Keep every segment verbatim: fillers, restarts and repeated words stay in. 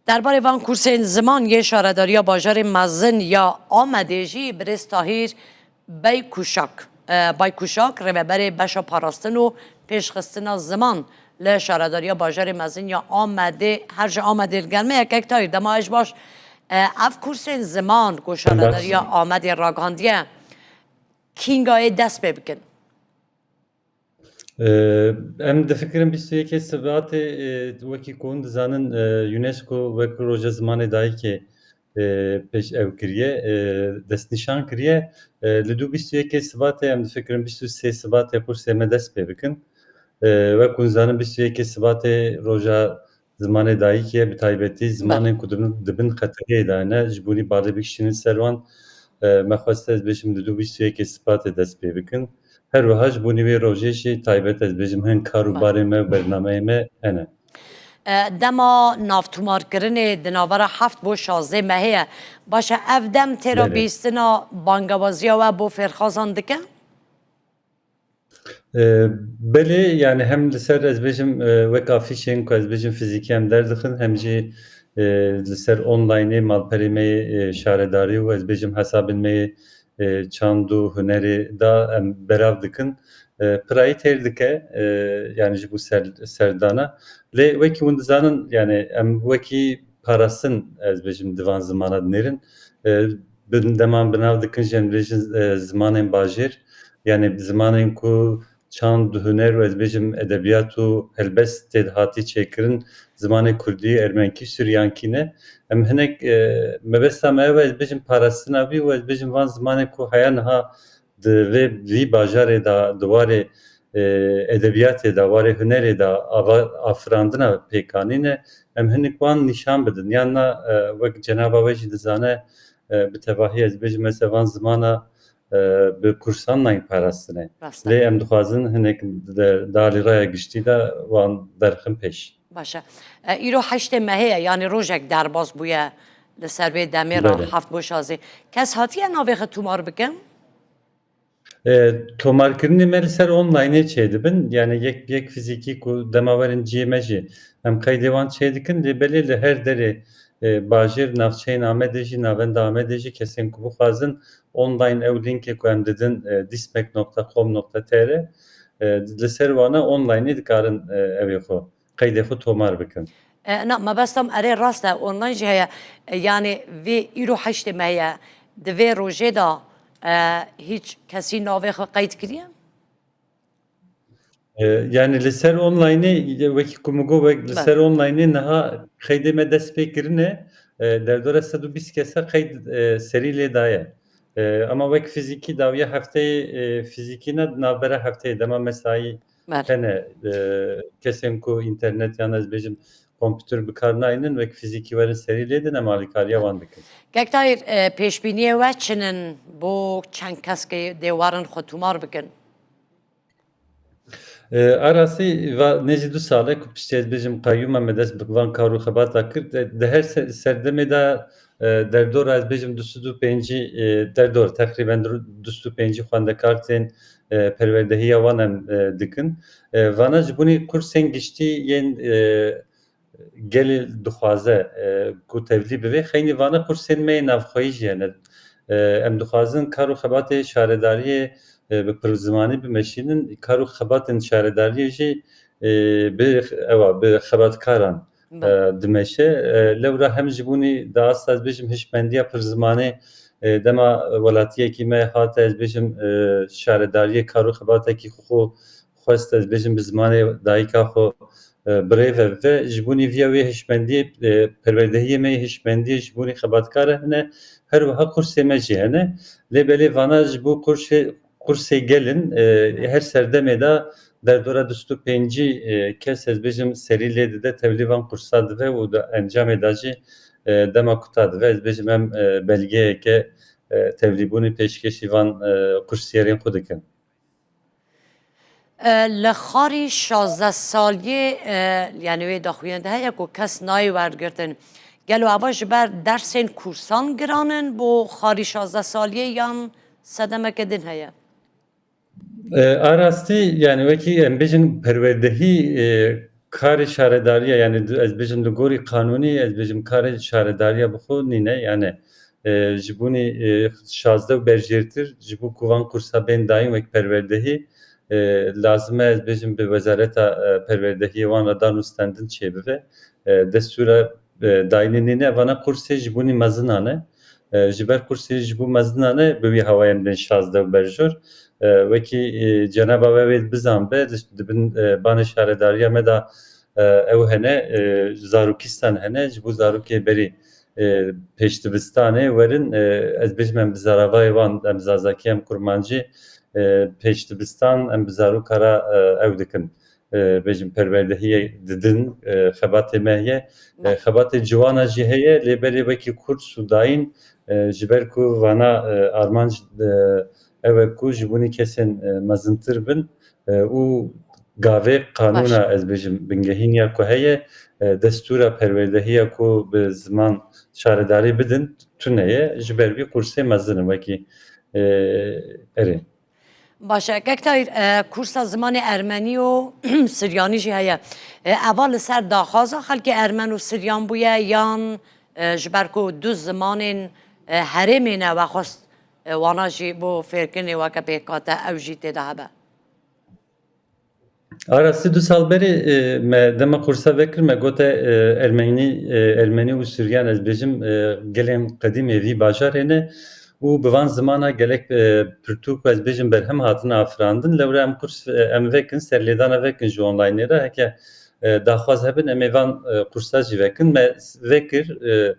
Derbarê van kursên ziman yê Şaredariya Bajarê Mezin ya Amedê jî birêz Tahîr Beykuşak, e, Baykuşak, rêveberê beşa parastin û pêşxistina ziman li Şaredariya Bajarê Mezin ya Amedê, her ji Amedê li gel me ye. Kek Tahîr, dema ez baş, e, ev kursên ziman ku Şaredariya Amedê ragihandiye, kîngayê dest pê bikin? Ee, em difikirin bîst û yekê Sibatê, e, wekî ku hûn dizanin, e, UNESCO wek Roja Zimanê Dayikê, e, pêş ew kiriye, e, destnîşan kiriye. E, li dû bîst û yekê Sibatê em difikirin bîst û sê Sibatê kursê me dest pê bikin. E, wek hûn dizanin bîst û yekê Sibatê Roja Zimanê Dayikê ye, bi taybetî Belê. zimanên ku dibin, dibin xeteriyê de ne, ji bo balê bikişînin ser wan, e, me xwest ez bêjim li dû bîst û yekê Sibatê dest pê bikin. Her wiha ji bo wê rojê jî taybet ez bêjim hin kar û Belê. barê me û bernameyê me hene. E, dema navtomarkirinê di navbera heft bo şazdeh mehê ye. Baş e, ev dem têra Belê. bihîstina bangewaziya we bo fêrxazan dike? E, belê, yani hem li ser ez bêjim, e, wek afîşên ku ez bêjim fizîkî em derdixin, hem jî, e, li ser onlineê malperê me yê, e, şaredarî û ez bêjim hesabên me yê, e, çand û hunerê da em berav dikin. E, pirayî têr dike, e, yani ji bo ser, serdana. Lê wekî hûn dizanin, yani em wekî parastin, ez bêjim, di van zimana dinêrin. E, bin, dema em bi nav dikin jî em dibêjin, e, zimanên bajêr, yani zimanên ku çand, huner û ez bêjim edebiyat û helbest tê de hatî çêkirin, zimanê kurdî, ermenkî, suryankî ne. Em hinek, e, mebesta me ew e, ez bêjim parastina wî û ez bêjim van zimanên ku heya niha di vê, vî bajarê de, di warê, e, edebiyatê de, warê hunerê de, ava afirandina pêkanî ne, em hinek wan nîşan bidin. Yan na, e, wek cenaba we jî dizane, e, bi tevahî ez bêjim, mesela van zimana, e, bi kursan nayên parastine. Rast e. Lê em dixwazin hinek de, di alî raya giştî de wan derxin pêş. Baş e. E, îro heştê mehê ye, yanî rojek derbas bûye li ser vê demê re Belê. heft bo şazê. Kes hatiye navê xwe tomar bike? E, tomarkirinê me li ser onlineê çêdibin. Yani yek, yek fizîkî ku dema werin cihê me jî em qeydê wan çêdikin. Lê belê li her derê, e, bajêr, navçeyên Amedê jî, navenda Amedê jî kesên ku bixwazin online ew linkê ku em didin, e, dismek nokta com nokta tr, e, li ser wana onlineê dikarin, e, ew ê xwe qeydê xwe tomar bikin. E, na, mebesta min erê rast e, online jî heye. E, yani vê îro heştê me heye. Di vê rojê de, e, hîç kesî navê xwe qeyd kiriye? E, yani li ser onlineê, wekî ku min got, wek-, li Belê. ser onlineê niha qeydê me dest pê kirine, e, derdora sed û bîst kesa qeyd, e, serî lê daye. E, ama wek fizîkî dawiya hefteyê, e, fizîkî ne, navbera hefteyê dema mesayî Belê. hene, e, kesên ku înternet yan ez bêjim kompûter bi kar naynin, wek fizîkî werin serî lê din, em alîkariya wan dikin. Kek Tahîr, e, pêşbîniyê we çi nin bo çend keskê dê werin xwe tomar bikin? E, a rastî va nêzî du sal e ku piştî ez bêjim qeyyûma me dest bi van kar û xebata kir. E, di her se-, serdemê de, e, derdora ez bêjim du sed û pêncî, e, derdor, teqrîben du sed û pêncî xwendekar tên, e, perwerdehiya wan em, e, dikin. E, vana ji bo kursên giştî yên, e, gelê dixwaze, e, ku tevlî bibe, xeynî vana kursên me yê navxweyî jî hene. E, em dixwazin kar û xebatê şaredariyê, e, bi pirzimanî bimeşînin, kar û xebatên şaredariyê jî, e, bi, ewa, bi xebatkaran, Belê. e, dimeşe. E, lewra hem ji bo nî da asta ez bêjim hişmendiya pirzimanê, e, dema welatiyekî me hate, ez bêjim, e, şaredariyê kar û xebatekî xwe xwest, ez bêjim, bi zimanê dayika xwe, e, birêve ve. Ji bo nî viya wê hişmendiyê, e, perwerdehiyê me yê hişmendiyê ji bo nî xebatkar hene, her wiha kursê me jî hene. Lê belê vana ji bo kursê, kursê gel in, e, her serdemê de derdora du sed û pêncî, e, kes, ez bêjim, serî lê dide, tevlî van kursa dibe û di encamê de jî, e, dema kuta dibe. Ez bêjim, em, e, belgeyeke, e, tevlîbûnê pêşkêşî van, e, kursiyerên xwe dikin. E, li xarî şazdeh saliyê, e, yani wê daxuyanî de heye ku kes nayê wergirtin. Gelo eva ji ber dersên kursan giran in bo xarî şazdeh saliyê yan sedemeke din heye? E, a rastî, yani wekî em bêjin perwerdehî, e, Karê şaredariya, yani du-, ez bêjim li gorî qanûnî, ez bêjim karê şaredariya bi xwe nîne, yani, e, ji bûnî, e, şazdeh û berjêrtir, ji bo ku van kursa bên dayîn wek perwerdehî, e, lazim e, ez bêjim bi wezareta, e, perwerdehiyê wan re dan û stendin çêbibe. E, destûra, e, dayînê nîne, vana kursê ji bûnî mezinan e. E, ji ber kursê ji bo mezinan e, bi wî hawayê em bên şazdeh û berjor. E, wekî, e, cenaba we wê bizanbe, di, di bin, e, banê şaredariya me de, e, ew hene, e, zarokîstan hene, ji bo zarokê berî, e, pêşdibistanê werin, e, ez bêjim em bi zaravayê wan, em zazakî, em kurmancî, e, pêşdibistan, em bi zaroka re, e, ew dikin. E, bêjim perwerdehiyê didin, e, xebatê me heye. E, Me. Xebatê ciwana jî heye, lê belê wekî kurs û dayîn, e, ji ber ku vana, e, armanc, e, ew e ku ji bûnî kesên, e, mezintir bin, e, û gavê qanûna, Baş. ez bêjim, bingehîn ya ku heye, e, destûra perwerdehiya ku bi ziman şaredarî bidin, tune ye. Ji ber vî kursê mezin in wekî, e, erê. Baş e. Kek Tahîr, e, kursa zimanê ermenî û siryanî jî heye. E, eva li ser daxwaza xelkê ermen û siryan bûye yan, e, ji ber ku du zimanên, e, herêmê ne wexwest, e, wana jî bo fêrkirinê weke pêk hate, ew jî tê de hebe? A rastî du sal berê, e, me dema kursa vekir, me gote, e, ermenî, e, ermenî û siryan, ez bêjim, e, gelên qedîm ê vî bajarê ne û bi van zimana gelek, e, pirtûk, ez bêjim, berhem hatine afirandin. Lewra em kurs, e, em vekin, serlêdana vekin ji onlaynê re. Heke, e, daxwaz hebin, em ê van, e, kursa jî vekin. Me s-, vekir, e,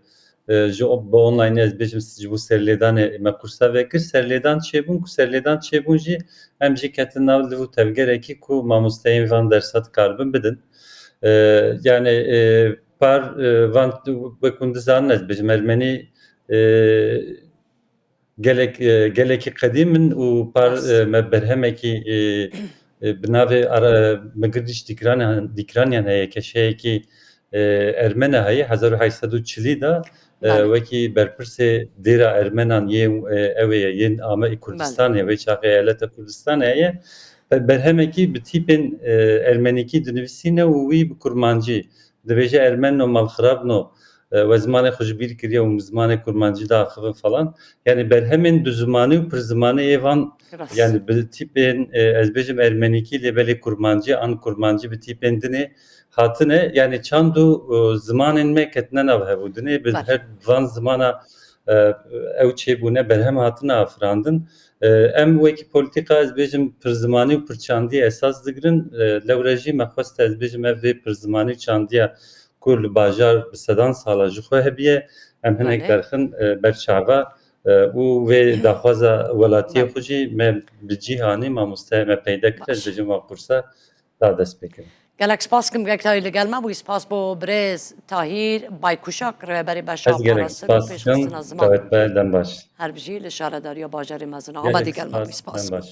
e, ji o-, bi onlaynê, ez bêjim, ji bo serlêdanê me kursa vekir. Serlêdan çêbûn, ku serlêdan çêbûn jî em jî ketin nav liv û tevgerekî ku mamosteyên van dersa dikaribin bidin. E, yani, e, par, e, van, wek hûn dizanin, ez bêjim, ermenî, e, gelek, e, gelekî qedîm in û par, Rast. e, me berhemekî, e, e, bi navê ara-, Migirdiş Dîkraniyan, Dîkraniyan heye, keşeyekî, e, ermene heye, hezar û heşt sed û çilî de, e, Belê. wekî berpirsê dêra ermenan yê, e, ew ê, yên Ame-, Belê. Kurdistanê, wê çaxê eyaleta Kurdistanê heye. Be-, berhemekî bi tîpên, e, ermenîkî dinivîsîne û wî bi kurmancî dibêje, "Ermeno malxirabno, e, we zimanê xwe ji bîr kiriye û zimanê kurmancî diaxivin" falan. Yani berhemên duzimanî û pirzimanî ê van, Rast. yani bi tîpên, e, ez bêjim ermenîkî, lê belê kurmancî an kurmancî bi tîpên dinê hatine. Yani çand û, e, zimanên me ketine nav hev û dinê bi Belê. her van zimana, e, ew çêbûne, berhem hatine afirandin. E, em wekî polîtîka, ez bêjim, pirzimanî û pirçandî esas digirin. E, lewre jî me xwest, ez bêjim, ev vê pirzimanî û çandiya ku li bajar bi sedan sala ji xwe hebiye, em hinek Belê. derxin, e, ber çava, e, û vê daxwaza welatî Belê. xwe jî me bi cîhanî mamoste me peyde kir, ez Baş. bêjim, van kursa da dest pê kirin. Gelek spas kim, Kek Tahîr li gel me bûyî. Spas bo birêz Tahîr Baykuşak, rêberê beşa Ez gelek parastin û spas dikim, pêşxistina ziman. Dawet be, dem baş. Her bijî li şaredariya bajarê mezin. Gelek Amedî gel me spas, bûyî. Spas. Dem baş.